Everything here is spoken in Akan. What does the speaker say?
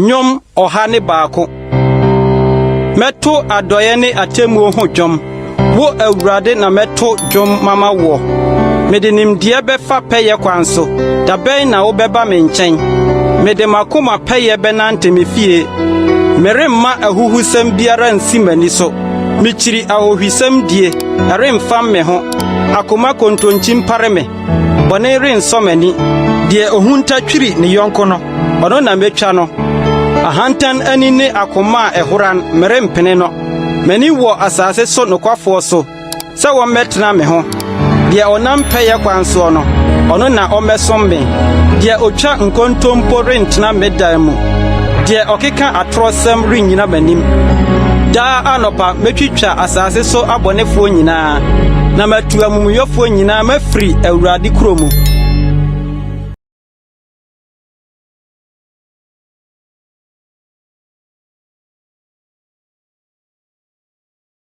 Nnwom 101. Mɛto adɔeɛ ne atemmuo ho dwom. Wo Awurade na mɛto dwom mama woɔ. Mede nimdeɛ bɛfa pɛyɛ kwan so. Da bɛn na wobɛba me nkyɛn? Mede m'akoma pɛyɛ bɛnante me fie. Meremma ahuhusɛm biara nsi m'ani so. Mikyiri ahohwisɛm die, ɛremfam me ho. Akoma kontonkyi mpare me. Bɔne rensɔ m'ani. Deɛ ohunta twiri ne yɔnko no, ɔno na metwa no. Ahantan ani ne akoma a ɛhoran, merempene no. M'ani wɔ asase so nokwafoɔ so sɛ wɔmmɛtena me ho. Deɛ ɔnam pɛyɛ kwan soɔ no, ɔno na ɔmmɛsom me. Deɛ otwa nkontompo rentena me dan mu. Deɛ ɔkeka atorɔsɛm rennyina m'anim. Daa anɔpa metwitwa asase so abɔnefoɔ nyinaa, na matu amumuyɛfoɔ nyinaa mafiri Awurade kuro mu.